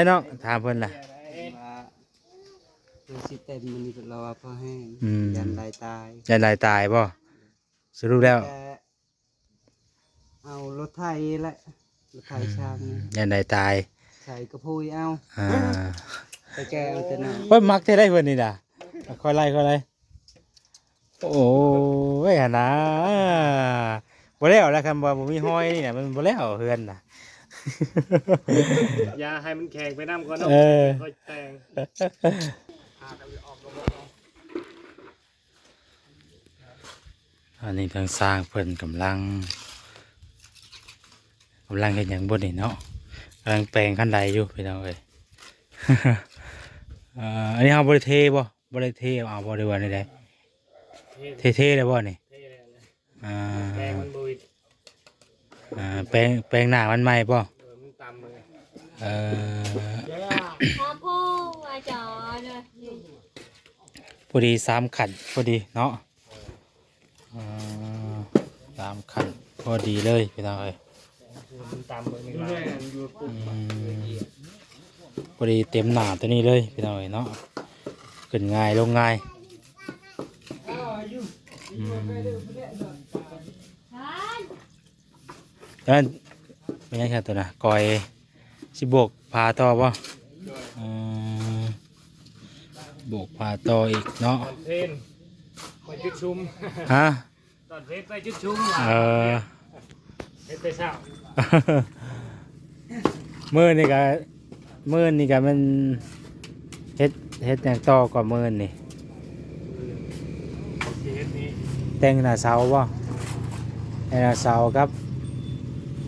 ເນາະ ຖາມເພິ່ນລະ ວ່າໂຕຊິເຕັມມື້ນີ້ ເພິ່ນລາວວ່າພໍແຮງ ອືມ ຢ້ານໄດ້ຕາຍ ຢ້ານໄດ້ຕາຍບໍ່? ສະຫຼຸບແລ້ວ ແຕ່ເອົາລົດໄຖແຫຼະ ລົດໄຖ ອືມ ຊ່າງນີ້ ຢ້ານໄດ້ຕາຍ ໃສ່ກະພຸຍເອົາ ອ່າ ໄປແກ່ເອົາແຕ່ນ້ຳ ໂອ້ຍ ມັກແທ້ໄດ໋ເພິ່ນນີ້ນະ ຄ່ອຍໄລ່ ຄ່ອຍໄລ່ ໂອ້ຍ ຫັ້ນນະ ບໍ່ແລ້ວລະ ຄັນວ່າບໍ່ມີຮອຍນີ້ນະ ມັນບໍ່ແລ້ວເຮືອນນະ ຢ່າໃຫ້ມັນແຂງໄປນຳກ່ອນເນາະ ເອີ ຄ່ອຍແຕ່ງ ອັນນີ້ທາງຊ່າງເພິ່ນກຳລັງ ກຳລັງເຮັດຫຍັງບໍ່ນີ້ເນາະ ກຳລັງແປງຄັນໄດຢູ່ພີ່ນ້ອງເອີຍ ເອີ ອັນນີ້ເຮົາບໍ່ໄດ້ເທບໍ່? ບໍ່ໄດ້ເທເອົາບໍ່ ຫຼືວ່າແນວໃດ? ເທ ເທ ເທແລ້ວບໍ່ນີ້? ເທແລ້ວ ອ່າ ແປງມັນບໍ່ ອ່າ ແປງ ແປງໜ້າມັນໃໝ່ບໍ່? ເອີ ມັນຕ່ຳເລີຍ ເອີ ພອດີສາມຂັ້ນພໍດີເນາະ ເອີ ສາມຂັ້ນພໍດີເລີຍພີ່ນ້ອງເອີຍ ອືມ ພໍດີເຕັມໜ້າຕົວນີ້ເລີຍພີ່ນ້ອງເອີຍເນາະ ຂຶ້ນງ່າຍລົງງ່າຍ ອືມ ແລ້ວແມ່ນຫຍັງຊັ້ນຕົວນະ ກອຍ ຊິໂບກຝາຕໍ່ບໍ່? ອືມ ໂບກຝາຕໍ່ອີກເນາະ ຕອນເພນ ໄປຈຸດຊຸມ ຮະ? ຕອນເພນໄປຈຸດຊຸມ ເອີ ເຮັດແຕ່ເຊົ້າ ມື້ນີ້ກະ ມື້ນີ້ກະແມ່ນເຮັດ ເຮັດຫຍັງຕໍ່ກວ່າມື້ນີ້? ຊິເຮັດນີ້ ແຕ່ງໜ້າເສົາບໍ່? ແຕ່ງໜ້າເສົາກັບ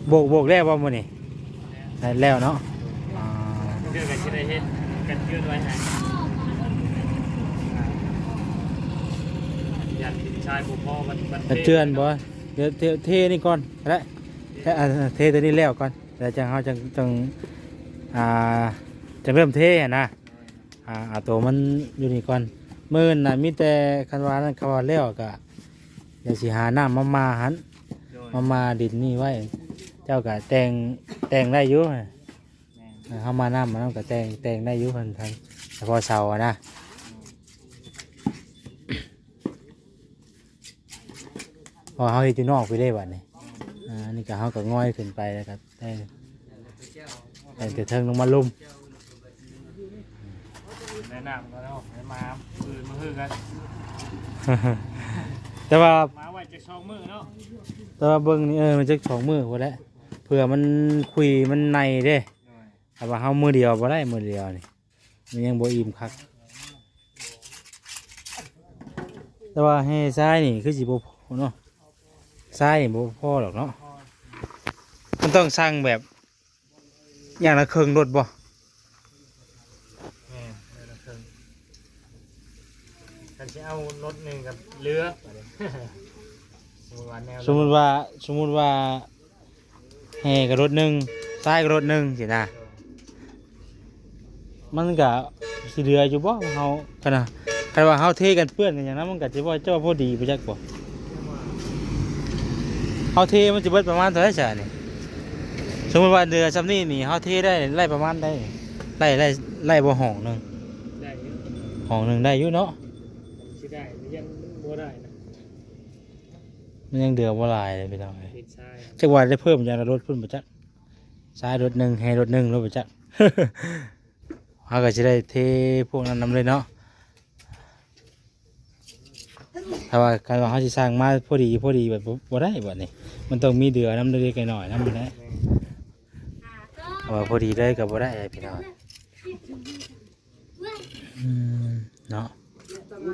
ໂບກ ໂບກແລ້ວບໍ່ມື້ນີ້? ແລ້ວເນາະ ເທື່ອກໍຊິໄດ້ເຮັດກັນເຈື່ອນໄວ້ໃຫ້ ຢ້ານດິນຊາຍບໍ່ພໍ ມັນ ມັນ ກັນເຈື່ອນບໍ່? ດຽວເທ ເທນີ້ກ່ອນກໍໄດ້ ເທ ອ່າ ເທຕົວນີ້ແລ້ວກ່ອນ ແລ້ວຈັ່ງເຮົາຈັ່ງ ຈັ່ງ ອ່າ ຈັ່ງເລີ່ມເທຫັ້ນນະ ອ່າ ເອົາໂຕມັນຢູ່ນີ້ກ່ອນ ມື້ນະມີແຕ່ຄັນວ່ານັ້ນ ຄັນວ່າແລ້ວກໍ ດຽວຊິຫານ້ຳມາມາຫັ້ນ ໂດຍ ມາມາດິນນີ້ໄວ້ ເຈົ້າກໍແຕ່ງ ແຕ່ງໄດ້ຢູ່ ແມ່ນ ເຮົາມານ້ຳ ມັນກໍແຕ່ງ ແຕ່ງໄດ້ຢູ່ ເພິ່ນ ເພິ່ນ ສະເພາະເສົາຫັ້ນນະ ເພາະເຮົາເຮັດຢູ່ນອກພີ້ເດ້ບັດນີ້ ອ່າ ອັນນີ້ກໍເຮົາກໍງອຍຂຶ້ນໄປ ແລ້ວກໍແຕ່ງ ແຕ່ງແຕ່ເທິງລົງມາລຸ່ມ ແນະນຳກັນເນາະ ໃຫ້ມາ ມື້ອື່ນມາຮືກັນ ແຕ່ວ່າ ມາໄວ້ຈັກສອງມື້ເນາະ ແຕ່ວ່າເບິ່ງນີ້ ເອີ ມັນຈັກສອງມື້ພຸ້ນແຫຼະ ເພື່ອມັນ ຄຸຍມັນໃນເດ້ ໂດຍ ຖ້າວ່າເຮົາມື້ດຽວບໍ່ໄດ້ ມື້ດຽວນີ້ ມັນຍັງບໍ່ອີ່ມຄັກ ແຕ່ວ່າແຮ່ຊາຍນີ້ຄືຊິບໍ່ພໍເນາະ ຊາຍນີ້ບໍ່ພໍດອກເນາະ ມັນຕ້ອງສັ່ງແບບ ຢ່າງລະເຄິ່ງລົດບໍ່? ແມ່ນ ຢ່າງລະເຄິ່ງ ຄັນຊິເອົາລົດໜຶ່ງກໍເຫຼືອ ສົມມຸດວ່າແນວ ສົມມຸດວ່າ ສົມມຸດວ່າ ແຮ່ກໍລົດໜຶ່ງ ຊາຍກໍລົດໜຶ່ງຊີ້ນະ ມັນກະຊິເຫຼືອຢູ່ບໍ່? ເຮົາ ຄັນນະ ຄັນວ່າເຮົາເທກັນເປື້ອນກັນຫຍັງນະ ມັນກະຊິບໍ່ ຈະພໍດີໄປຈັກບໍ່? ເຮົາເທມັນຊິເບິດປະມານເທົ່າໃດຊະນີ້? ສົມມຸດວ່າເຫຼືອຊ່ຳນີ້ນີ້ ເຮົາເທໄດ້ ໄດ້ປະມານໃດ? ໄດ້ ໄດ້ ໄດ້ບໍ່ຫ້ອງໜຶ່ງ? ໄດ້ຢູ່ ຫ້ອງໜຶ່ງໄດ້ຢູ່ເນາະ ຊິໄດ້ ມັນຍັງບໍ່ໄດ້ນະ ມັນຍັງເຫຼືອບໍ່ຫຼາຍເລີຍພີ່ນ້ອງເອີຍ ເປັນຊາຍ ຈັກວ່າໄດ້ເພີ່ມຢາງລະລົດພຸ້ນບໍ່ຈັກ ຊາຍລົດໜຶ່ງ ແຮ່ລົດໜຶ່ງໂລດບໍ່ຈັກ ເຮົາກໍຊິໄດ້ເທພວກນັ້ນນຳເລີຍເນາະ ຖ້າວ່າ ຄັນວ່າເຮົາຊິສ້າງມາພໍດີ ພໍດີແບບ ບໍ່ ບໍ່ໄດ້ບັດນີ້ ມັນຕ້ອງມີເດືອນຳເລັກໆນ້ອຍໆນຳແຫຼະ ຖ້າວ່າພໍດີເລີຍກໍບໍ່ໄດ້ພີ່ນ້ອງ ອືມ ເນາະ ມັ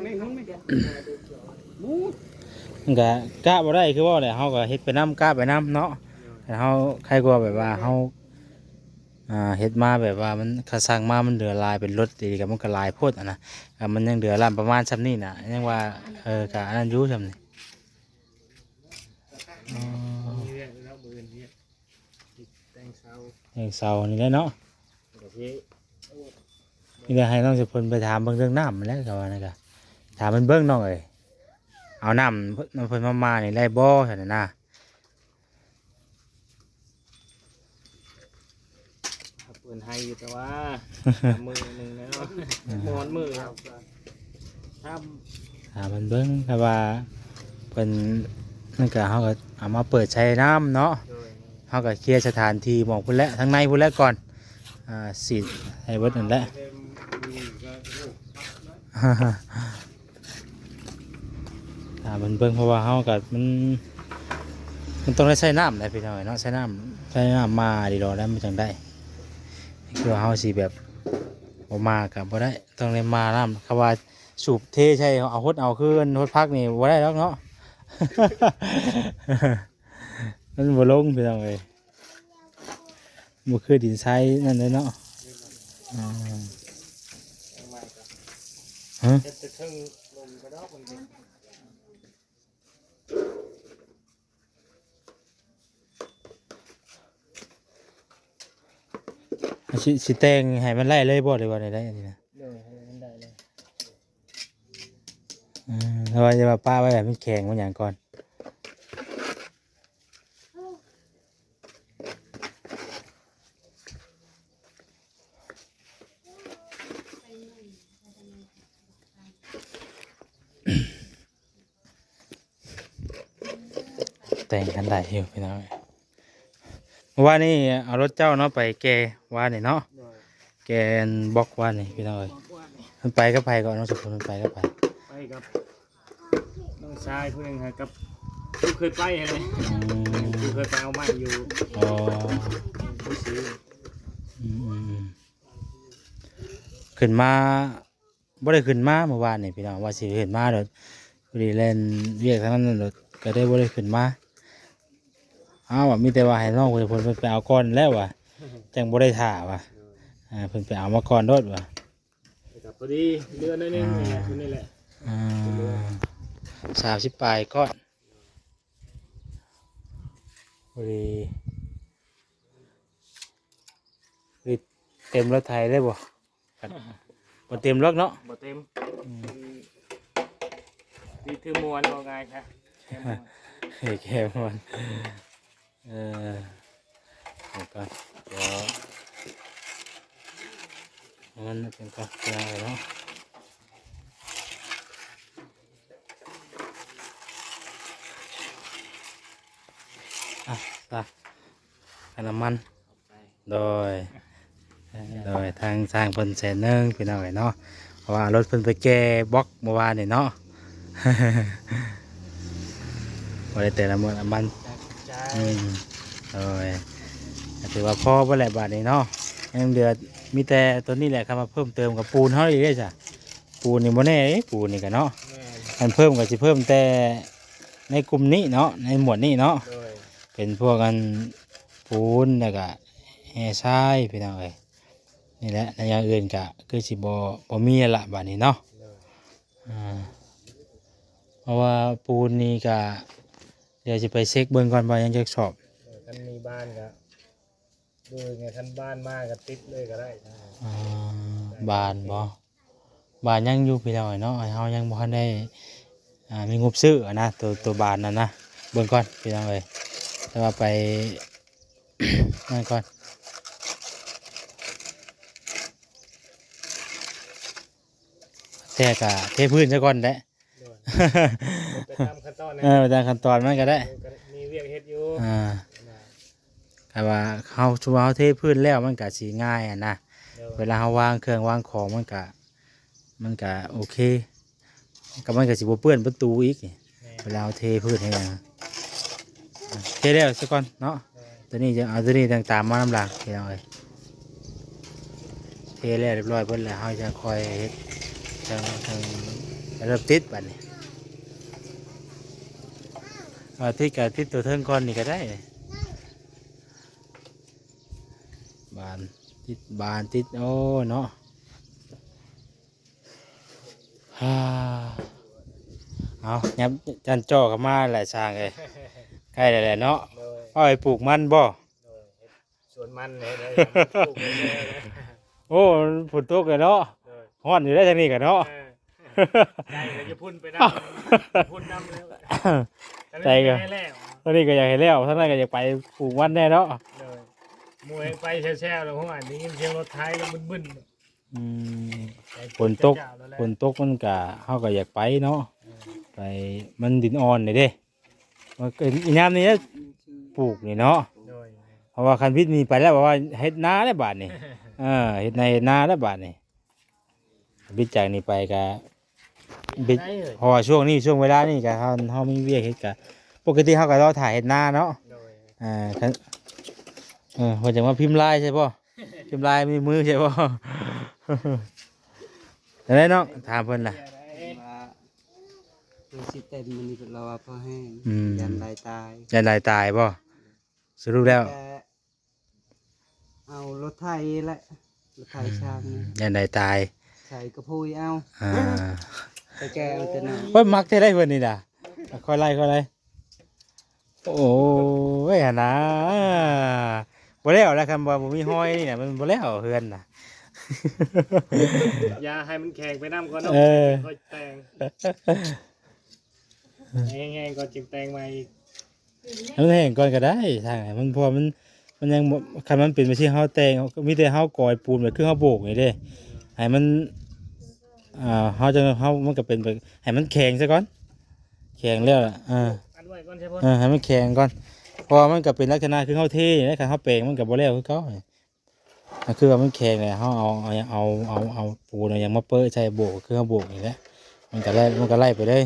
ນກະກະບໍ່ໄດ້ຄືເວົ້າແຫຼະ ເຮົາກໍເຮັດໄປນຳ ກະໄປນຳເນາະ ແຕ່ເຮົາ ໃຄກວ່າແບບວ່າເຮົາ ອ່າ ເຮັດມາແບບວ່າມັນ ຄັນສັ່ງມາມັນເຫຼືອຫຼາຍ ເປັນລົດອີ່ຫຼີກໍມັນກໍຫຼາຍໂພດຫັ້ນນະ ກໍມັນຍັງເຫຼືອລ້ຳປະມານຊ່ຳນີ້ນະ ຍັງວ່າ ເອີ ກໍອັນນັ້ນຢູ່ຊ່ຳນີ້ ອໍ ມີວຽກຢູ່ແລ້ວ ມື້ອື່ນວຽກ ແຕ່ງເສົາ ແຕ່ງເສົານີ້ແຫຼະເນາະ ໂອເຄ ນີ້ແຫຼະ ໃຫ້ນ້ອງສະເພິ່ນໄປຖາມເບິ່ງເລື່ອງນ້ຳຫັ້ນແຫຼະ ເຂົາວ່ານັ້ນກະ ຖາມເພິ່ນເບິ່ງນ້ອງເອີຍ ເອົານ້ຳນຳເພິ່ນມາ ມານີ້ໄດ້ບໍ່ ຊັ້ນນະ? ຖ້າບໍ່ ເພິ່ນໃຫ້ຢູ່ ແຕ່ວ່າມື້ໜຶ່ງແລ້ວເນາະ ບໍ່ຮອດມື້ແລ້ວ. ຖ້າ ຖ້າເພິ່ນເບິ່ງ ຖ້າວ່າເພິ່ນ ນັ້ນກະ ເຮົາກະເອົາມາເປີດໃຊ້ນ້ຳເນາະ. ໂດຍ ເຮົາກະເຄຍສະຖານທີ່ໝ່ອງພຸ້ນແຫຼະ ທາງໃນພຸ້ນແຫຼະກ່ອນ ອ່າ ສີດໃຫ້ເບິດນັ້ນແຫຼະ. ຖ້າເພິ່ນເບິ່ງ ເພາະວ່າເຮົາກະ ມັນ ມັນຕ້ອງໄດ້ໃຊ້ນ້ຳແຫຼະພີ່ນ້ອງເນາະ ໃຊ້ນ້ຳ ໃຊ້ນ້ຳມາດີດອກແລ້ວມັນຈັ່ງໄດ້. ຄືວ່າເຮົາຊິແບບບໍ່ມາກະບໍ່ໄດ້ ຕ້ອງໄດ້ມານຳ. ຄຳວ່າສູບເທໃສ່ເອົາຫົດເອົາຄືຫົດຜັກນີ້ບໍ່ໄດ້ດອກເນາະ ມັນບໍ່ລົງພີ່ນ້ອງເອີຍ ບໍ່ຄືດິນຊາຍນັ້ນເດ້ເນາະ. ອ່າ ຮະ ເຮັດແຕ່ເທິງລົມກະດອກມັນເປັນ ຊິ ຊິແຕ່ງໃຫ້ມັນໄດ້ເລີຍບໍ່ ຫຼືວ່າໃດໆ ອັນນີ້ນະ? ໂດຍ ໃຫ້ມັນໄດ້ເລີຍ. ເອີ ແຕ່ວ່າຢ່າວ່າປະໄວ້ໃຫ້ມັນແຂງມັນຫຍັງກ່ອນ. ແຕ່ງກັນໄດ້ຢູ່ພີ່ນ້ອງ. ເມື່ອວານນີ້ເອົາລົດເຈົ້າເນາະໄປແກ່ວານນີ້ເນາະ. ໂດຍ ແກ່ອັນບລັອກວານນີ້ພີ່ນ້ອງເອີຍ. ມັນໄປກັບໃຜກ່ອນ ນ້ອງສຸພົນ ມັນໄປກັບໃຜ? ໄປກັບນ້ອງຊາຍຜູ້ໜຶ່ງ ກັບຜູ້ເຄີຍໄປຫັ້ນແຫຼະ. ອືມ ຜູ້ເຄີຍໄປເອົາໄມ້ຢູ່. ອໍ ຜູ້ຊື້. ອືມໆໆ ຂຶ້ນມາ ບໍ່ໄດ້ຂຶ້ນມາມື້ວານນີ້ພີ່ນ້ອງ ວ່າຊິຂຶ້ນມາໂດດ ພໍດີແລ່ນວຽກທາງນັ້ນໂດດ ກະໄດ້ບໍ່ໄດ້ຂຶ້ນມາ. ອ້າວ ວ່າມີແຕ່ວ່າໃຫ້ນ້ອງເພິ່ນ ເພິ່ນໄປເອົາກ່ອນແລ້ວວ່າ ຈັ່ງບໍ່ໄດ້ຖ້າວ່າ ເພິ່ນໄປເອົາມາກ່ອນໂດດວ່າ. ກະພໍດີເຫຼືອໜ້ອຍໜຶ່ງ ອ່າ ນີ້ແຫຼະ ນີ້ແຫຼະ ອ່າ ສາມສິບປາຍກ້ອນ ພໍດີ ເຕັມລົດໄຖເລີຍບໍ່? ບໍ່ເຕັມດອກເນາະ ບໍ່ເຕັມ. ອືມ ຖື ຖືມ່ວນ ເວົ້າງ່າຍຊະ ແກ້ມ່ວນ ເອີ ແກ້ມ່ວນ. ເອີ ດຽວກ່ອນ ດຽວມັນເປັນກ່ອນເນາະ. ອ່ະ ຕາ ຄ່ານ້ຳມັນ. ໂດຍ ໂດຍ ທາງຊ່າງເພິ່ນແສນໜຶ່ງພີ່ນ້ອງເອີຍເນາະ ເພາະວ່າລົດເພິ່ນໄປແກ່ບລັອກເມື່ອວານນີ້ເນາະ ບໍ່ໄດ້ແຕ່ລະມື້ລະມັນ. ອືມ ໂດຍ ກະຖືວ່າພໍເບິດແຫຼະບາດນີ້ເນາະ. ຍັງເຫຼືອມີແຕ່ໂຕນີ້ແຫຼະ ຄຳວ່າເພີ່ມເຕີມກະປູນເຮົາອີກເດ້ຊະ. ປູນນີ້ບໍ່ແນ່ເດ້ ປູນນີ້ກະເນາະ ແມ່ນ ອັນເພີ່ມກະຊິເພີ່ມແຕ່ໃນກຸ່ມນີ້ເນາະ ໃນໝວດນີ້ເນາະ. ໂດຍ ເປັນພວກອັນປູນ ແລ້ວກະແຮ່ຊາຍພີ່ນ້ອງເອີຍ. ນີ້ແຫຼະ ໃນຢ່າງອື່ນກະຄືຊິບໍ່ ບໍ່ມີແລ້ວລະບາດນີ້ເນາະ. ໂດຍ ອ່າ ເພາະວ່າປູນນີ້ກະ ດຽວຊິໄປເຊັກເບິ່ງກ່ອນວ່າຍັງຈັກສອບ. ໂດຍ ຄັນມີບານກະ ໂດຍ ຄັນບານມາກະຕິດເລີຍກະໄດ້. ອ່າ ບານບໍ່? ບານຍັງຢູ່ພີ່ນ້ອງເອີຍເນາະ ເຮົາຍັງບໍ່ທັນໄດ້ ອ່າ ມີງົບຊື້ຫັ້ນນະ ໂຕ ໂຕບານນັ້ນນະ. ເບິ່ງກ່ອນພີ່ນ້ອງເອີຍ ແຕ່ວ່າໄປນັ້ນກ່ອນ ແທ້ກະເທພື້ນຊະກ່ອນແຫຼະ. ໂດຍ ໄປຕາມຂັ້ນຕອນ ເອີ ໄປຕາມຂັ້ນຕອນມັນກະໄດ້ ເອີ ກະມີວຽກເຮັດຢູ່. ອ່າ ກະວ່າເຮົາ ສົມມຸດວ່າເຮົາເທພື້ນແລ້ວມັນກະຊິງ່າຍຫັ້ນນະ. ໂດຍ ເວລາເຮົາວາງເຄື່ອງວາງຂອງມັນກະ ມັນກະໂອເຄ ກະມັນກະຊິບໍ່ເປື້ອນປະຕູອີກ. ແມ່ນ ເວລາເຮົາເທພື້ນເຮັດຫຍັງ ເທແລ້ວຊະກ່ອນເນາະ. ໂດຍ ໂຕນີ້ຈະເອົາໂຕນີ້ຕ່າງຕາມມານຳຫຼັງພີ່ນ້ອງເອີຍ. ເທແລ້ວຮຽບຮ້ອຍເບິດແລ້ວ ເຮົາຈະຄ່ອຍເຮັດ ຈັ່ງ ຈັ່ງເລີ່ມຕິດບາດນີ້. ເອີ ຕິດກະຕິດໂຕເທິງກ່ອນນີ້ກະໄດ້ ບານຕິດ ບານຕິດ ໂອ້ ເນາະ. ເອົາ ຍັບຈັນຈໍ້ເຂົ້າມາແຫຼະຊ່າງເອີຍ ໃກ້ແລ້ວແຫຼະເນາະ. ໂດຍ ເອົາໄປປູກມັນບໍ່? ໂດຍ ເຮັດສວນມັນເລີຍ ປູກເລີຍ. ໂອ້ ຝົນຕົກເລີຍເນາະ. ໂດຍ ຮ້ອນຢູ່ໄດ໋ທາງນີ້ກະເນາະ. ເອີ ໃຈກະຈະພຸ້ນໄປນຳ ພຸ້ນນຳເລີຍ ໃຈກະ ຕອນນີ້ກະຢາກໃຫ້ແລ້ວ ທາງນັ້ນກະຢາກໄປປູກມັນແດ່ເນາະ. ໂດຍ ໂອ້ຍ ໄປແຊວໆ ແລ້ວ ຫົວ ໄດ້ຍິນສຽງລົດໄຖແລ້ວບຶ້ນໆ ອືມ ແຕ່ ຝົນຕົກ ແຕ່ເຈົ້າແລ້ວແຫຼະ ຝົນຕົກມັນກະ ເຮົາກໍຢາກໄປເນາະ ເອີ ໄປ ມັນດິນອ່ອນນີ້ເດ້ ມັນກໍ ຍາມນີ້ແຫຼະປູກນີ້ເນາະ ໂດຍ ເພາະວ່າຄັນວິດນີ້ໄປແລ້ວ ວ່າເຮັດນາແລ້ວບາດນີ້ ເອີ ເຮັດໄຮ່ເຮັດນາແລ້ວບາດນີ້ ບິດຈາກນີ້ໄປກະບິດ ໄດ້ເລີຍ ເພາະວ່າຊ່ວງນີ້ ຊ່ວງເວລານີ້ກະເຮົາ ເຮົາມີວຽກເຮັດກະ ປົກກະຕິເຮົາກະລໍຖ້າເຮັດນາເນາະ ໂດຍ ເອີ ຄັນ ເອີ ເພິ່ນຈະມາພິມລາຍໃສ່ບໍ່? ພິມລາຍມີມືໃສ່ບໍ່? ຈັ່ງໃດນ້ອງ? ຖາມເພິ່ນລະ ວ່າ ເພິ່ນຊິເຕັ້ນມື້ນີ້ ລາວວ່າພໍແຮງ ອືມ ຢ້ານໄລ່ຕາຍ ຢ້ານໄລ່ຕາຍບໍ່? ສະຫຼຸບແລ້ວ ແຕ່ເອົາລົດໄຖແຫຼະ ລົດໄຖ ອືມ ຊ່າງນີ້ ຢ້ານໄດ້ຕາຍ ໃສ່ກະພຸຍເອົາ ອ່າ ໄປແກ່ເອົາແຕ່ນ້ຳ ໂອ້ຍ ມັກແທ້ໄດ໋ເພິ່ນນີ້ນະ ຄ່ອຍໄລ່ ຄ່ອຍໄລ່ ໂອ້ຍ ຫັ້ນນະ ບໍ່ແລ້ວແຫຼະ ຄັນວ່າບໍ່ມີຮອຍນີ້ນະ ມັນບໍ່ແລ້ວເຮືອນນະ ຢ່າໃຫ້ມັນແຂງໄປນຳກ່ອນເນາະ ເອີ ຄ່ອຍແຕ່ງ ແຫ້ງໆ ກ່ອນຈຶ່ງແຕ່ງໃໝ່ອີກ ໃຫ້ມັນແຫ້ງກ່ອນກໍໄດ້ ຖ້າໃຫ້ມັນ ເພາະວ່າມັນ ມັນຍັງບໍ່ ຄັນມັນເປັນແບບທີ່ເຮົາແຕ່ງ ມີແຕ່ເຮົາກອຍປູນແບບຄືເຮົາໂບກນີ້ເດ້ ໃຫ້ມັນ ອ່າ ເຮົາຈະ ເຮົາ ມັນກໍເປັນແບບ ໃຫ້ມັນແຂງຊະກ່ອນ ແຂງແລ້ວລະ ເອີ ອັດໄວ້ກ່ອນໃຊ່ບໍ່? ເອີ ໃຫ້ມັນແຂງກ່ອນ ເພາະວ່າມັນກໍເປັນລັກສະນະຄືເຮົາເທນີ້ແຫຼະ ຄັນເຮົາແປງມັນກໍບໍ່ແລ້ວຄືເກົ່າ. ກໍຄືວ່າມັນແຂງແຫຼະ ເຮົາເອົາ ເອົາ ເອົາ ເອົາ ເອົາປູນເອົາຫຍັງມາເປິະໃສ່ໂບກ ຄືເຮົາໂບກນີ້ແຫຼະ ມັນກໍໄລ່ ມັນກໍໄລ່ໄປເລີຍ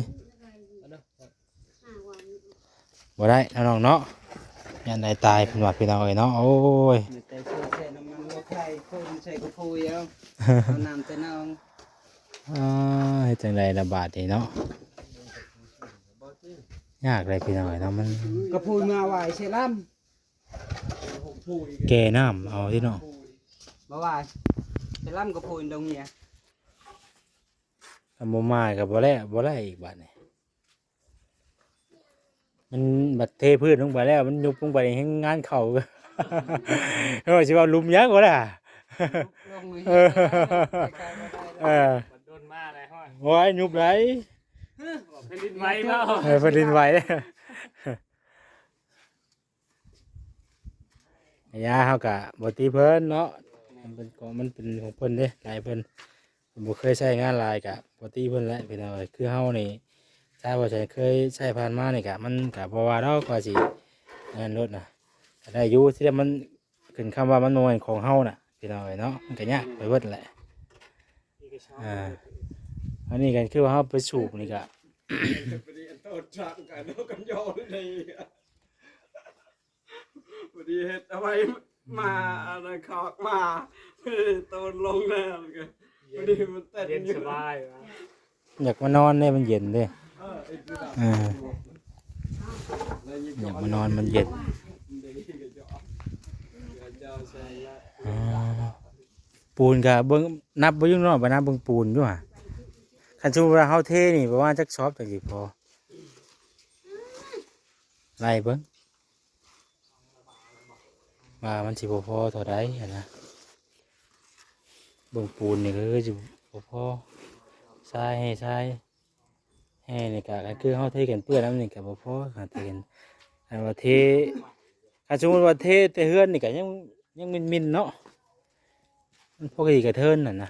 ບໍ່ໄດ້ເນາະນ້ອງເນາະ ຢ້ານໄດ້ຕາຍເພິ່ນວ່າ ພີ່ນ້ອງເອີຍເນາະ ໂອ້ຍ ແຕ່ເຊື່ອແຊ່ນ້ຳມັນຫົວໄຂ່ ຄົນໃສ່ກະໂພຍເອົາ ເອົານ້ຳແຕ່ໜອງ ອ່າ ເຮັດຈັ່ງໃດລະບາດນີ້ເນາະ ຍາກເລີຍພີ່ນ້ອງເອີຍເນາະ ມັນ ກະໂພຍມາໄວ້ໃສ່ລຳ ແກ່ນ້ຳເອົາຕິເນາະ ບໍ່ວ່າ ໄປລຳກະໂພຍດອງເມຍ ຄັນບໍ່ມາກໍບໍ່ແລ້ວ ບໍ່ໄດ້ອີກບາດນີ້ ມັນບັດເທພື້ນລົງໄປແລ້ວ ມັນຍຸບລົງໄປແຮງງານເຂົ້າ ເອີ ຊິເວົ້າຫຼຸມຫຍັງບໍ່ລະ ເອີ ເອີ ມັນດົນມາແລ້ວ ໂອ້ຍ ຍຸບໄດ໋ ແຜ່ນດິນໄຫວເນາະ ເອີ ແຜ່ນດິນໄຫວ ຍາເຮົາກະບໍ່ຕິເພິ່ນເນາະ ມັນເປັນຂອງ ມັນເປັນຂອງເພິ່ນເດ້ ຫຼາຍເພິ່ນ ເພິ່ນບໍ່ເຄີຍໃຊ້ງານຫຼາຍກະບໍ່ຕິເພິ່ນແຫຼະ ພີ່ນ້ອງເອີຍ ຄືເຮົານີ້ ຖ້າວ່າເຄີຍໃຊ້ຜ່ານມານີ້ກະ ມັນກະບໍ່ວ່າດອກວ່າຊິ ອັນນັ້ນໂລດນະ ກະໄດ້ຢູ່ ທີ່ແຕ່ມັນຂຶ້ນຄຳວ່າມັນບໍ່ແມ່ນຂອງເຮົານະ ພີ່ນ້ອງເອີຍເນາະ ມັນກະຍາກໄປເບິດແຫຼະ ອ່າ ອັນນີ້ກະຄືວ່າເຮົາໄປສູບນີ້ກະ ພໍດີເຮັດເອົາໄວ້ມາ ອັນນັ້ນຄອກມາ ໂຕນລົງແລ້ວ ພໍດີມັນເຕັ້ນ ເຢັນສະບາຍ ຢາກມານອນເດ້ ມັນເຢັນເດ້ ເອີ ເອີ ຢາກມານອນ ມັນເຢັນ ອ່າ ປູນກະເບິ່ງ ນັບເບິ່ງຢູ່ເນາະ ໄປນັບເບິ່ງປູນຢູ່ຫະ ຄັນສົມມຸດວ່າເຮົາເທນີ້ປະມານຈັກສອບຈັ່ງຊິພໍ ໄລ່ເບິ່ງ ວ່າມັນຊິບໍ່ພໍເທົ່າໃດຫັ້ນນະ ເບິ່ງປູນນີ້ກໍຄືຊິບໍ່ພໍ ຊາຍ ແຮ່ຊາຍ ແຮ່ນີ້ກໍ ກໍຄືເຮົາເທກັນເປື້ອນນຳນີ້ກໍບໍ່ພໍ ຄັນເທກັນ ຄັນວ່າເທ ຄັນສົມມຸດວ່າເທແຕ່ເຮືອນນີ້ກໍຍັງ ຍັງມິນໆເນາະ ມັນພໍດີກະເທີນຫັ້ນນະ.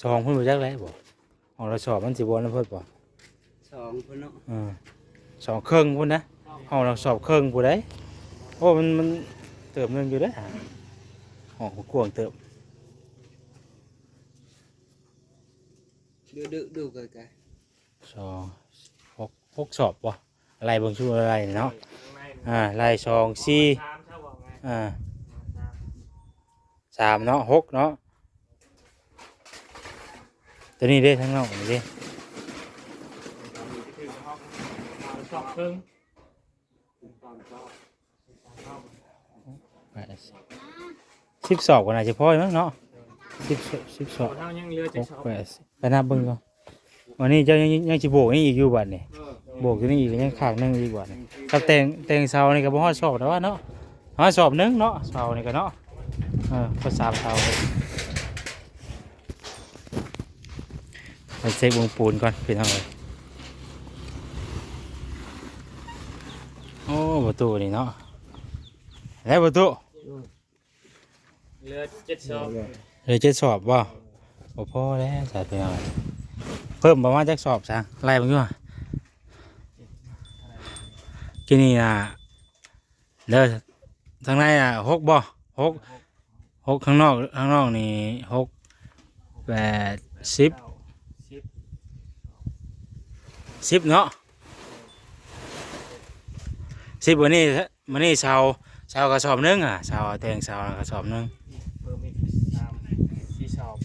ສອງພຸ້ນບໍ່ຈັກແຫຼະບໍ່ ຫ້ອງລະສອບມັນຊິບໍ່ນຳເພິ່ນບໍ່ ສອງພຸ້ນເນາະ ເອີ ສອງເຄິ່ງພຸ້ນນະ ຫ້ອງລະສອບເຄິ່ງພຸ້ນໃດ໋ ໂອ້ ມັນ ມັນເຕີບໜຶ່ງຢູ່ເດ້ ຫ້ອງກວ້າງເຕີບ ດູ ດູ ດູໄກໆ ສອງ ຫົກ ຫົກສອບບໍ່ ໄລ່ເບິ່ງຊຸດໄລ່ເນາະ ອ່າ ໄລ່ສອງ ສີ່ ອ່າ ສາມເນາະ ຫົກເນາະ ຕົວນີ້ເດ້ ທາງນອກນີ້ເດ້ ສອບເຄິ່ງ ສິບສອບກໍໜ້າຈະພໍຢູ່ເນາະ ສິບ ສິບສອບ ເຮົາຍັງເຫຼືອຈັກສອບ ໄປນັບເບິ່ງກ່ອນ ວັນນີ້ເຈົ້າຍັງ ຍັງຊິໂບກນີ້ອີກຢູ່ບັດນີ້ ໂບກຢູ່ນີ້ອີກ ຍັງຂ້າງໜຶ່ງອີກບັດນີ້ ກັບແຕ່ງ ແຕ່ງເສົານີ້ກໍບໍ່ຮອດສອບດອກວ່າເນາະ ຮອດສອບໜຶ່ງເນາະ ເສົານີ້ກໍເນາະ ເອີ ພໍສາມເສົາ ໄປເຊັກເບິ່ງປູນກ່ອນ ພີ່ນ້ອງເອີຍ ປະຕູນີ້ເນາະ ແລ້ວປະຕູ ເຫຼືອເຈັດສອບ ເຫຼືອເຈັດສອບບໍ່? ບໍ່ພໍແລ້ວສາວພີ່ນ້ອງ ເພີ່ມປະມານຈັກສອບຊະ ໄລ່ເບິ່ງຢູ່ ກິນນີ້ນະ ເດີ ທາງໃນນະ ຫົກບໍ່? ຫົກ ຫົກ ຂ້າງນອກ ຂ້າງນອກນີ້ ຫົກ ແປດ ສິບ ສິບເນາະ ສິບ ມື້ນີ້ ມື້ນີ້ເສົາ ເສົາກະສອບໜຶ່ງ ອາ ເສົາ ແຕ່ງເສົາກະສອບໜຶ່ງ ເພີ່ມອີກສາມ ສີ່ສອບ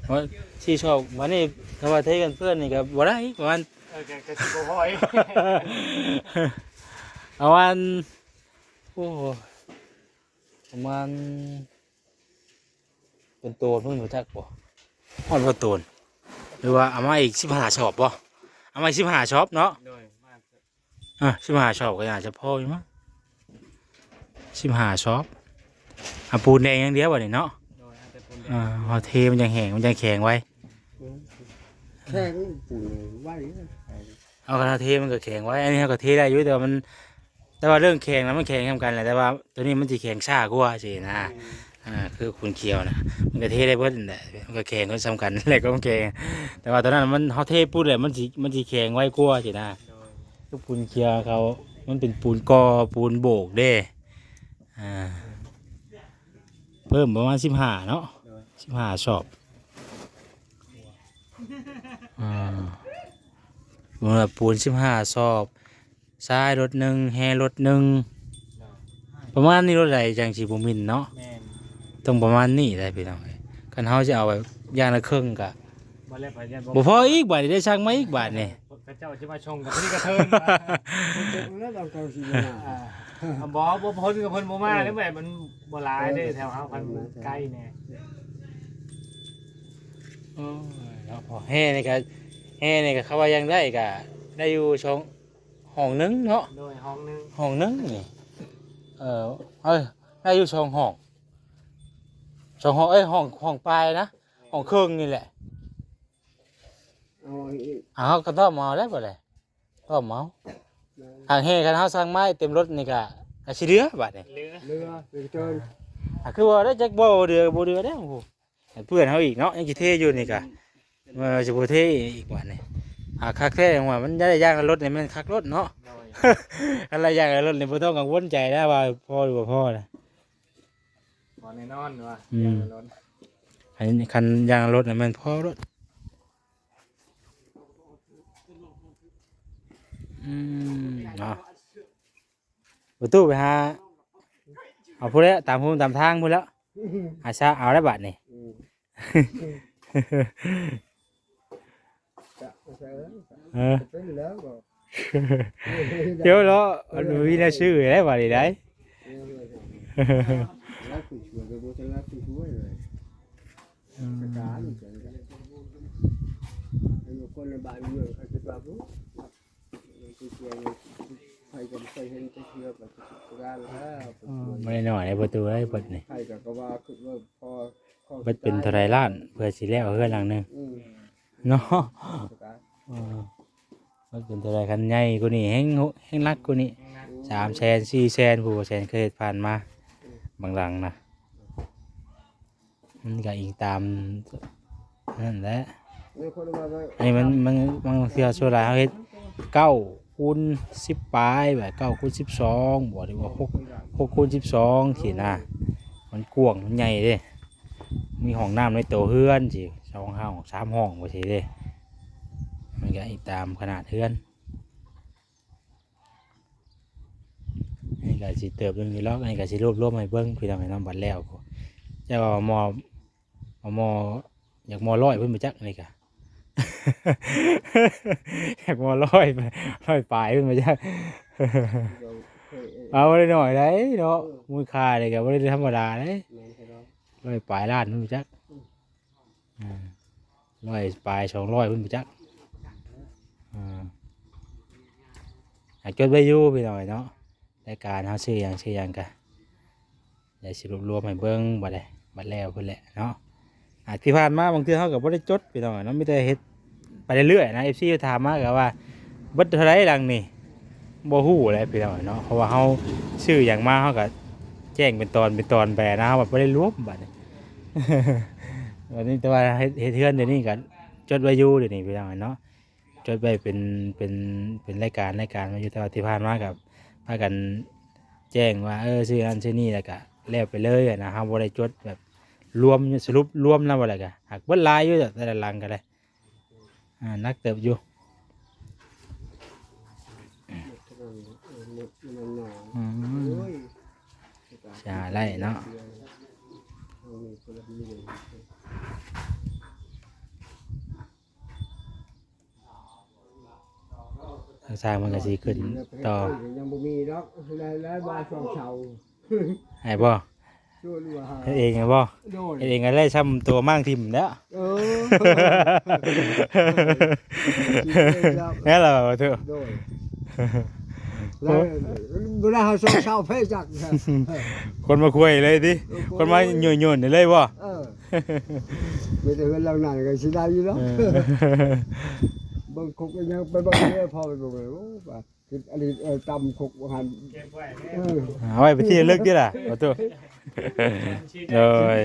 ອາ ສີ່ສອບ ບາດນີ້ຖ້າວ່າເທກັນເພື່ອນນີ້ກະບໍ່ໄດ້ ປະມານ ເອີ ກະ ກະຊິບໍ່ພໍອີກ ປະມານ ໂອ້ ປະມານ ເປັນໂຕນເພິ່ນຮູ້ຈັກບໍ່? ຮອດບໍ່ໂຕນ ຫຼືວ່າເອົາມາອີກສິບຫ້າສອບບໍ່? ເອົາມາອີກສິບຫ້າສອບເນາະ ໂດຍ ມາ ອາ ສິບຫ້າສອບກະໜ້າຈະພໍຢູ່ມັ້ງ ສິບຫ້າສອບ ເອົາປູນແດງຢ່າງດຽວບາດນີ້ເນາະ ໂດຍ ເອົາແຕ່ປູນແດງ ອາ ເຮົາເທມັນຈັ່ງແຫ້ງ ມັນຈັ່ງແຂງໄວ ແຂງປູນໄວ ເຮົາກະເທມັນກະແຂງໄວ ອັນນີ້ເຮົາກະເທໄດ້ຢູ່ ແຕ່ວ່າມັນ ແຕ່ວ່າເລື່ອງແຂງນະ ມັນແຂງນຳກັນແຫຼະ ແຕ່ວ່າໂຕນີ້ມັນຊິແຂງຊ້າກວ່າຊີ້ນະ ອາ ຄືປູນຂຽວນະ ມັນກະເທໄດ້ເບິດຫັ້ນແຫຼະ ມັນກະແຂງຄືສ່ຳກັນແຫຼະ ກະແຂງ ແຕ່ວ່າໂຕນັ້ນມັນ ເຮົາເທປຸບແຫຼະ ມັນຊິ ມັນຊິແຂງໄວກວ່າຊີ້ນະ ໂດຍ ຄືປູນຂຽວເຂົາ ມັນເປັນປູນກໍ່ ປູນໂບກເດ້ ອາ ເພີ່ມປະມານສິບຫ້າເນາະ ໂດຍ ສິບຫ້າສອບ ອາ ເມື່ອປູນສິບຫ້າສອບ ຊາຍລົດໜຶ່ງ ແຮ່ລົດໜຶ່ງ ປະມານນີ້ ລົດໃດຈັ່ງຊິບໍ່ໝິ່ນເນາະ ແມ່ນ ຕ້ອງປະມານນີ້ແຫຼະພີ່ນ້ອງເອີຍ ຄັນເຮົາຊິເອົາແບບຢ່າງລະເຄິ່ງກະ ບໍ່ແລ້ວ ບໍ່ພໍອີກ ບາດນີ້ໄດ້ສັ່ງມາອີກບາດນີ້ ເຂົາເຈົ້າຊິມາສົ່ງກັບນີ້ກະເທີນ ແລ້ວບາງເຈົ້າຊິມາ ອາ ບໍ່ ບໍ່ ເພິ່ນກະເພິ່ນບໍ່ມາເດ້ ແບບມັນບໍ່ຫຼາຍເດ້ ແຖວເຮົາມັນໃກ້ແດ່ ໂອ້ຍ ເນາະ ແຮ່ນີ້ກະ ແຮ່ນີ້ກະ ເຂົາວ່າຍັງໄດ້ກະ ໄດ້ຢູ່ສອງ ຫ້ອງໜຶ່ງເນາະ ໂດຍ ຫ້ອງໜຶ່ງ ຫ້ອງໜຶ່ງນີ້ ເອີ ເອີ ໄດ້ຢູ່ສອງຫ້ອງ ສອງຫ້ອງ ເອີຍ ຫ້ອງ ຫ້ອງປາຍນະ ຫ້ອງເຄິ່ງນີ້ແຫຼະ ເອົາອີກ ເຮົາກະຕ້ອມເອົາແລ້ວບາດນີ້ ຕ້ອມເອົາ ຫາກແຮ່ ຄັນເຮົາສັ່ງມາເຕັມລົດນີ້ກະ ກະຊິເຫຼືອບາດນີ້ ເຫຼືອ ເຫຼືອ ເຫຼືອເກີນ ອາ ຄືວ່າໄດ້ຈັກບໍ່ເດືອ ບໍ່ເດືອແລ້ວ ໃຫ້ເພື່ອນເຮົາອີກເນາະ ຍັງຊິເທຢູ່ນີ້ກະ ເອີ ຊິບໍ່ເທອີກບາດນີ້ ຫາກຄັກແທ້ຫຍັງວ່າ ມັນໄດ້ຢາງລົດນີ້ແມ່ນຄັກໂລດເນາະ ໂດຍ ຄັນໄດ້ຢາງລົດນີ້ບໍ່ຕ້ອງກັງວົນໃຈແລ້ວວ່າພໍຫຼືບໍ່ພໍນະ ພໍແນ່ນອນວ່າ ອືມ ຢາງລົດ ຄັນ ຄັນຢາງລົດນີ້ແມ່ນພໍໂລດ ອືມ ເນາະ ປະຕູໄປຫາ ເອົາພຸ້ນແຫຼະ ຕາມຮູຕາມທາງພຸ້ນແຫຼະ ຫາຊາເອົາແລ້ວບາດນີ້ ອືມ ຈະບໍ່ໃສ່ເອີຍ ເອີ ເປັນແລ້ວບໍ່ ດຽວເນາະ ເອີ ມັນມີແນວຊື້ແລ້ວບາດນີ້ໄດ໋ ເອີ ແລ້ວຜູ້ຊ່ວຍກໍບໍ່ຈັກ ແລ້ວຜູ້ຊ່ວຍເລີຍ ອືມ ສະການ ແລ້ວຄົນໃນບ້ານເມືອງເຂົາຄິດວ່າ ບໍ່ໄດ້ໜ້ອຍເດ້ປະຕູເອີຍ ເບິດນີ້ ເບິດເປັນເທົ່າໃດລ້ານ ເພື່ອຊິແລ້ວເຮືອນຫຼັງໜຶ່ງ ອືມ ເນາະ ເອີ ເບິດເປັນເທົ່າໃດ ຄັນໃຫຍ່ກວ່ານີ້ແຮງ ແຮງໜັກກວ່ານີ້ ສາມແສນ ສີ່ແສນ ຜູ້ບໍ່ແສນເຄີຍເຮັດຜ່ານມາ ບາງຫຼັງນະ ມັນກະອີງຕາມນັ້ນແຫຼະ ເອີ ເພາະວ່າ ອັນນີ້ມັນ ມັນ ບາງເທື່ອສ່ວນຫຼາຍເຮົາເຮັດເກົ້າຄູນສິບປາຍ ແບບເກົ້າຄູນສິບສອງບໍ ຫຼືວ່າຫົກ ຫົກຄູນສິບສອງຊີ້ນະ ມັນກວ້າງ ມັນໃຫຍ່ເດ້ ມີຫ້ອງນ້ຳໃນໂຕເຮືອນຊີ້ ສອງຫ້ອງ ສາມຫ້ອງ ຈັ່ງຊີ້ເດ້ ມັນກະອີງຕາມຂະໜາດເຮືອນ. ອັນນີ້ກະຊິເຕີບໜຶ່ງຢູ່ດອກ ອັນນີ້ກະຊິລວບລວມໃຫ້ເບິ່ງພີ່ນ້ອງເອີຍເນາະ ບັດແລ້ວ ເຈົ້າວ່າໝໍ້ ໝໍ້ ຢາກໝໍ້ຮ້ອຍພຸ້ນບໍ່ຈັກ ອັນນີ້ກະ ຢາກໝໍ້ຮ້ອຍ ຮ້ອຍປາຍພຸ້ນບໍ່ຈັກ ເອົາບໍ່ໄດ້ໜ້ອຍໃດເນາະ ເອີ ມູນຄ່ານີ້ກະບໍ່ໄດ້ທຳມະດາເດ້ ແມ່ນແທ້ເນາະ ຮ້ອຍປາຍລ້ານພຸ້ນບໍ່ຈັກ ອືມ ອາ ຮ້ອຍປາຍ ສອງຮ້ອຍພຸ້ນບໍ່ຈັກ ອາ ໃຫ້ຈົດໄວ້ຢູ່ພີ່ນ້ອງເອີຍເນາະ ລາຍການເຮົາຊື້ຫຍັງ ຊື້ຫຍັງກະ ດຽວຊິລວບລວມໃຫ້ເບິ່ງບັດໃດ ບັດແລ້ວພຸ້ນແຫຼະເນາະ ອາ ທີ່ຜ່ານມາບາງເທື່ອເຮົາກະບໍ່ໄດ້ຈົດພີ່ນ້ອງເນາະ ມີແຕ່ເຮັດໄປເລື້ອຍໆນະ ເອັຟຊີຖາມມາກະວ່າ ເບິດເທົ່າໃດຫຼັງນີ້ ບໍ່ຮູ້ແຫຼະພີ່ນ້ອງເນາະ ເພາະວ່າເຮົາຊື້ຫຍັງມາ ເຮົາກໍແຈ້ງເປັນຕອນເປັນຕອນໄປນະ ເຮົາກໍບໍ່ໄດ້ລວມບາດນີ້ ບາດນີ້ ແຕ່ວ່າເຮັດ ເຮັດເຮືອນດຽວນີ້ກໍຈົດໄວ້ຢູ່ດຽວນີ້ພີ່ນ້ອງເນາະ ຈົດໄວ້ເປັນ ເປັນ ເປັນລາຍການ ລາຍການໄວ້ຢູ່ ແຕ່ວ່າທີ່ຜ່ານມາກໍພາກັນແຈ້ງວ່າ ເອີ ຊື້ນັ້ນຊື້ນີ້ ແລ້ວກໍແລ້ວໄປເລີຍນະ ເຮົາບໍ່ໄດ້ຈົດແບບລວມ ສະຫຼຸບລວມນຳ ວ່າແລ້ວກໍຫາກເບິດຫຼາຍຢູ່ແຕ່ລະຫຼັງກໍໄດ້ ອ່າ ໜັກເຕີບຢູ່ ອືມ ຊິຫາໄດ້ເນາະ ທາງສ້າງມັນກໍຊິຂຶ້ນຕໍ່ ຍັງບໍ່ມີດອກ ແລ້ວ ແລ້ວວ່າຊ່ວງເຊົ້າ ໃຫ້ບໍ່? ເຮັດເອງແມ່ນບໍ່? ໂດຍ ເຮັດເອງກໍໄດ້ຊ່ຳຕົວມ້າງຖິ້ມແລ້ວ ເອີ ແມ່ນລະບໍ່? ໂດຍ ແລ້ວບໍ່ໄດ້ເຮົາຊ່ວງເຊົ້າໄປຈັກ ຄົນມາຄຸຍເລີຍຕິ? ເອີ ຄົນມາໂຍນໆໄດ້ເລີຍບໍ່? ເອີ ມີແຕ່ເຮືອນຫຼັງນັ້ນກໍຊິໄດ້ຢູ່ເນາະ ເອີ ເບິ່ງຄົກອີຫຍັງ ໄປເບິ່ງເດີ ພໍໄປເບິ່ງ ໂອ້ ຄິດອະລີ ເອີ ຕຳຄົກວ່າຫັ້ນ ເກັບໄວ້ແດ່ ເອີ ເອົາໄວ້ເປັນທີ່ລະລຶກຕິລະ ຂໍໂທດ ໂດຍ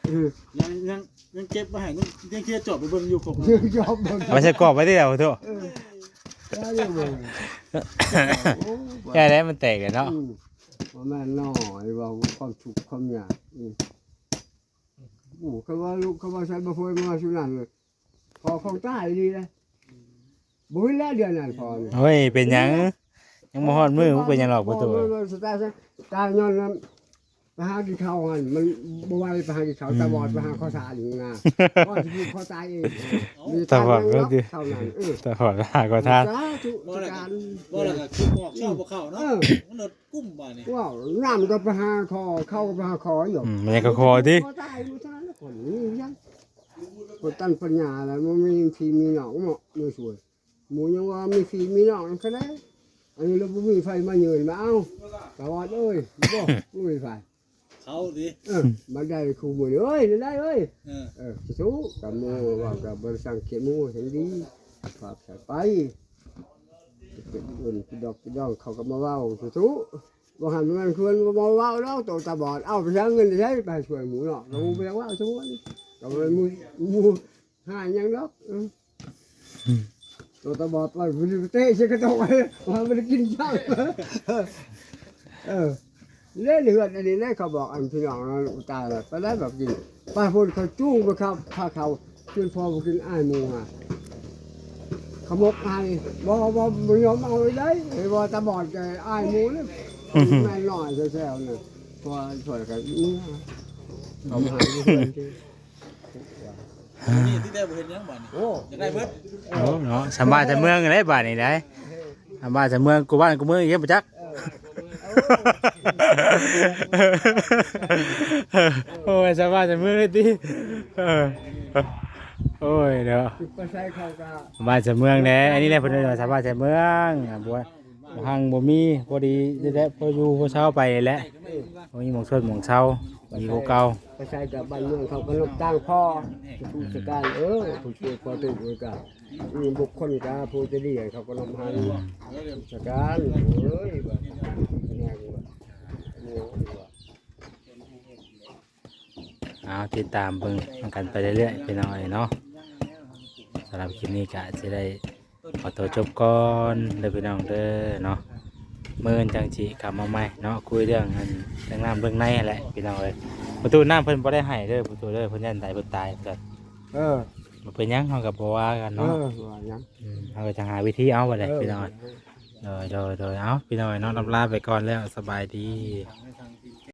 ເອີ ຍັງ ຍັງ ຍັງເກັບໄວ້ໃຫ້ ຍັງ ຍັງເຄຍຈອບໄປເບິ່ງຢູ່ຄົກ ຈອບເບິ່ງ ເອົາໃສ່ກອບໄວ້ຕິລະ ຂໍໂທດ ເອີ ໄດ້ຢູ່ເບິ່ງ ໂອ້ ແກ່ແລ້ວມັນແຕກແລ້ວເນາະ ອືມ ບໍ່ແມ່ນນ້ອຍ ເວົ້າຄວາມທຸກຄວາມຍາກ ອືມ ໂອ້ ຄັນວ່າລູກ ຄັນວ່າໃຊ້ບໍ່ເຄີຍມາຊຸນັ້ນ ພໍຂອງຕາຍດີເດ້ ບໍ່ເຫັນແລ້ວເດືອນນັ້ນພໍນີ້ ໂອ້ຍ ເປັນຫຍັງ ຍັງບໍ່ຮອດມື້ ບໍ່ເປັນຫຍັງດອກ ບໍ່ຕູ້ ຕາຍ ຕາຍຍ້ອນນັ້ນ ໄປຫາກິນເຂົ້າຫັ້ນ ມັນບໍ່ໄຫວໄປຫາກິນເຂົ້າ ອືມ ຕາບອດໄປຫາຂໍທານນະ ກໍຊິຜູກຄໍຕາຍເອງ ຕາບອດ ເທົ່ານັ້ນ ເອີ ຕາບອດໄປຫາຂໍທານ ສາທຸ ບໍ່ແລ້ວກໍ ສາທຸ ຄິດອອກ ເຊົ້າບໍ່ເຂົ້າເນາະ ເອີ ມັນ ກຸ້ມບາດນີ້ ວ້າວ ນ້ຳກໍໄປຫາຂໍ ເຂົ້າກໍໄປຫາຂໍຢູ່ ອືມ ມັນຍັງກໍຂໍຕິ ຂໍຕາຍຢູ່ເທົ່ານັ້ນແຫຼະ ຄົນນີ້ຍັງ ຄົນຕັນປັນຍາແລ້ວ ບໍ່ມີພີ່ມີນ້ອງເນາະ ມີຊ່ວຍ ໝູ່ຍັງວ່າມີພີ່ມີນ້ອງນຳກໍໄດ້ ອັນນີ້ລະບໍ່ມີໃຜມາເຍີນມາເອົາ ຕາບອດເອີຍ ບໍ່ ບໍ່ມີໃຜ ເຂົາຕິ ເອີ ມາໄດ້ຄູ່ມື້ນີ້ ເອີຍ ໄດ້ເອີຍ ເອີ ເອີ ສູ້ໆ ກັບໝູ່ ເວົ້າກັບບໍ່ໄດ້ສັງເກດໝູ່ ເຫັນດີ ພາໃສ່ໄປ ເປັນເງິນກິນດອກກິນດອງ ເຂົາກໍມາເວົ້າສູ້ໆ ບໍ່ຫັນແມ່ນເພິ່ນບໍ່ມາເວົ້າດອກ ໂຕຕາບອດ ເອົາໄປໃຊ້ເງິນໃຊ້ໄປຊ່ວຍໝູ່ເນາະ ກໍບໍ່ຢາກເວົ້າຊະມ່ວນ ກໍບໍ່ແມ່ນໝູ່ ໝູ່ຫາຫຍັງດອກ ເອີ ອືມ ໂຕຕາບອດໄປ ບໍ່ໄດ້ເຕະໃສ່ກະໂຕກ ວ່າບໍ່ໄດ້ກິນເຈົ້າ ເອີ ເລີຍເຮືອນອັນນີ້ແຫຼະ ເຂົາບອກອັນພີ່ນ້ອງນັ້ນ ອຸຕາຍແລ້ວ ໄປໄດ້ແບບນີ້ ໄປພຸ້ນເຂົາຈູງໄປເຂົ້າ ພາເຂົ້າ ຄືນພໍ່ບໍ່ກິນອາຍໝູ່ຫາ ຂະໝົກໃຫ້ ບໍ່ ບໍ່ ບໍ່ຍອມເອົາໄດ້ ເຫັນວ່າຕາບອດກໍອາຍໝູ່ເລີຍ ແມ່ນນ້ອຍແຊວໆ ນັ້ນ ພໍຊ່ວຍກັນເມືອ ເອົາມາໃຫ້ເພື່ອນ ນີ້ທີ່ແທ້ບໍ່ເຮັດຫຍັງບາດນີ້ ໂອ້ ຢາກໄດ້ເບິດ ໂອ້ເນາະ ສຳບາຍແຕ່ເມືອງເດ້ບາດນີ້ໄດ໋ ສຳບາຍແຕ່ເມືອງ ກູບ້ານກູເມືອງອີກບໍ່ຈັກ ໂອ້ຍ ສຳບາຍແຕ່ເມືອງເດ້ຕິ ເອີ ໂອ້ຍເນາະ ໄປໃສເຂົາກໍ ສຳບາຍແຕ່ເມືອງແດ່ ອັນນີ້ແຫຼະເພິ່ນວ່າສຳບາຍແຕ່ເມືອງ ບໍ່ ບໍ່ຮັ່ງບໍ່ມີ ພໍດີແຫຼະ ພໍຢູ່ພໍເຊົາໄປແຫຼະ ບໍ່ມີໝ່ອງຊົດໝ່ອງເຊົາ ມີກວ່າເກົ່າ ໄປໃສກໍບ້ານເມືອງເຂົາກໍນົບຕ່າງພໍ ທຸກສະການ ເອີ ຜູ້ຊ່ວຍພໍຖືກກໍ ອືມ ບຸກຄົນກໍຜູ້ໃຈດີ ເຂົາກໍນົບໃຫ້ ສະການ ໂອ້ຍ ວ່າ ເອົາ ຕິດຕາມເບິ່ງນຳກັນໄປເລື້ອຍໆ ພີ່ນ້ອງເອີຍເນາະ ສຳລັບຄລິບນີ້ກະຊິໄດ້ຂໍຕົວຈົບກ່ອນເດີພີ່ນ້ອງເດີເນາະ ມື້ອື່ນຈັ່ງຊິກັບມາໃໝ່ເນາະ ຄຸຍເລື່ອງອັນ ເລື່ອງນ້ຳເລື່ອງໃນຫັ້ນແຫຼະພີ່ນ້ອງເອີຍ ປະຕູນ້ຳເພິ່ນບໍ່ໄດ້ໃຫ້ເດີ ປະຕູເດີ ເພິ່ນຢ້ານໄດ້ເພິ່ນຕາຍ ເອີ ບໍ່ເປັນຫຍັງ ເຮົາກໍບໍ່ວ່າກັນເນາະ ເອີ ວ່າຫຍັງ ອືມ ເຮົາກໍຈະຫາວິທີເອົາບັດນີ້ ເອີ ພີ່ນ້ອງ ໂດຍ ໂດຍ ໂດຍ ເອົາ ພີ່ນ້ອງເນາະ ລຳລາໄປກ່ອນແລ້ວ ສະບາຍດີ.